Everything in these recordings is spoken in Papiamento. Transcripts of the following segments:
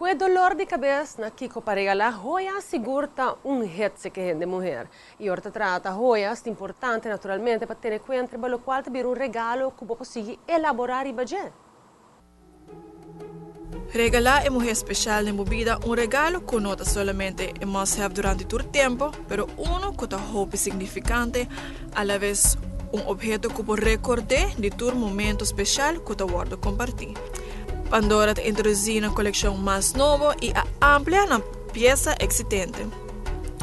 Cu dolor di cabes na kico pa regala joya sigur ta un hit serca hende muher. Y ora ta trata joya, ta importante naturalmente pa tene cuenta pa locual ta un regalo cu bo por sigui elabora riba dje. Regala e muher special den bida un regalo cu no ta solamente e must have durante tur tempo, pero uno cu ta hopi significante, a la vez un obheto cu por recorda di tur momento special cu ta wordo comparti. Pandora ta introduci un coleccion mas nobo y a amplia nan pieza existente.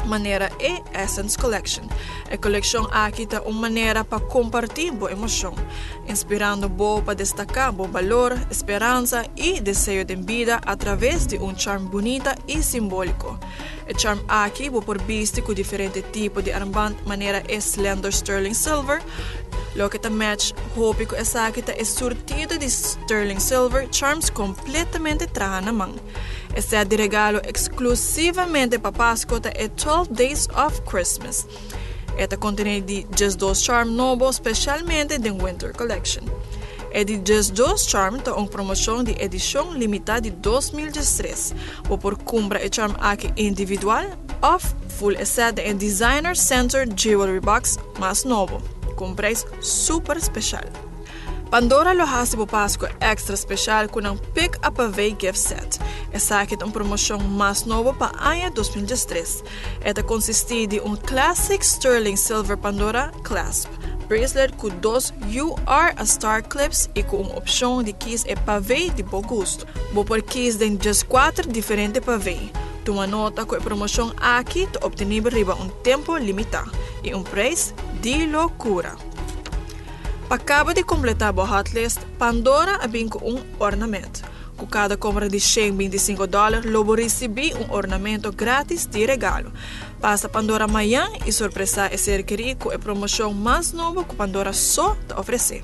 Manera e Essence Collection. E coleccion aki ta un manera pa comparti bo emocion, inspirando bo pa destaca bo balor, speransa y deseo di bida atraves di un charm bunita y simbolico. E charm aki bo por bisti cu diferente tipo di armband manera e Slender Sterling Silver, loke ta match hopi cu esaki ta e surtido di Sterling Silver charms completamente traha na man. E set di regalo exclusivamente pa Pasco ta e 12 Days of Christmas. E ta contene di 12 charm nobo, specialmente di Winter Collection. E di 12 charm ta un promocion di edicion limita di 2013. Bo por cumpra e charm aki individual of full set di Designer Center Jewelry Box mas nobo, cu prijs super special. Pandora lo haci bo Pasco extra special cu un Pick a Pavé Gift Set. Esaki ta un promocion mas nobo pa aña 2013. E ta consisti di un Classic Sterling Silver Pandora Clasp, bracelet cu dos You Are a Star clips y cu un opcion di kies e pavé di bo gusto. Bo por kies den 14 diferente pavé. Tuma nota cu e promocion aki ta obtenibel riba un tempo limita y un prijs di locura. Pa caba di completa e hot list, Pandora a bin cu un ornamento. Cu cada compra di 125 dollar, lo bo ricibi un ornamento gratis di regalo. Pasa Pandora mañan y sorpresa e ser keri cu e promocion mas nobo cu Pandora so ta ofrece.